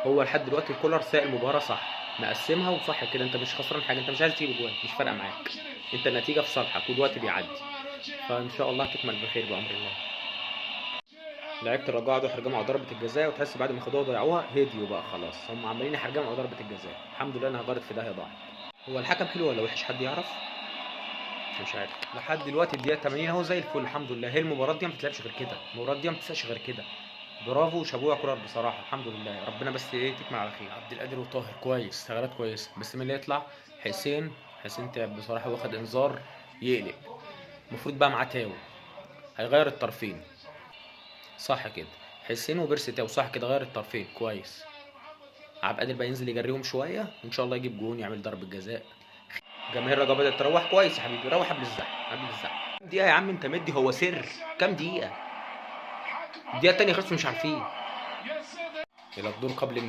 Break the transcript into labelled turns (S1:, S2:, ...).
S1: هو لحد دلوقتي كولر ساق المباراة صح، مقسمها وصح كده. انت مش خسران حاجه، انت مش عايز تجيب جوان، مش فارقه معاك، انت النتيجة في صالحك والوقت بيعدي، فان شاء الله هتكمل بخير بامر الله. لعيبة الرجاء قعدوا يحرجموا على ضربه الجزاء، وتحس بعد ما خدوها ضيعوها، هديوا بقى خلاص، هم عمالين يحرجموا على ضربه الجزاء. الحمد لله انها غارت في داهية ضاعت. هو الحكم حلو ولا وحش؟ حد يعرف؟ مش عارف. لحد دلوقتي الدقيقة 80 اهو زي الفل الحمد لله. هي المباراة دي ما بتتلعبش غير كده، المباراة دي ما بتتلعبش غير كده. برافو وشابوه يا كولر بصراحة، الحمد لله، ربنا بس ايه تكمل على خير. عبد القادر وطاهر كويس، ثغرات كويسة، بس مين اللي يطلع؟ حسين. حسين تعب بصراحة واخد انذار يقلق، المفروض بقى معاه تاو، هيغير الطرفين صح كده، حسين وبيرسي تاو صح كده، غير الطرفين كويس. عبد القادر بقى ينزل يجريهم شوية وان شاء الله يجيب جون، يعمل ضربة جزاء. جماهير الرجاء بدأت تروح كويس يا حبيبي، روح قبل الزحمة، قبل الزحمة. دقيقة يا عم انت مدي، هو سر كام دقيقة؟ الدقيقة التانية خلصت مش عارفين. إلى الدور قبل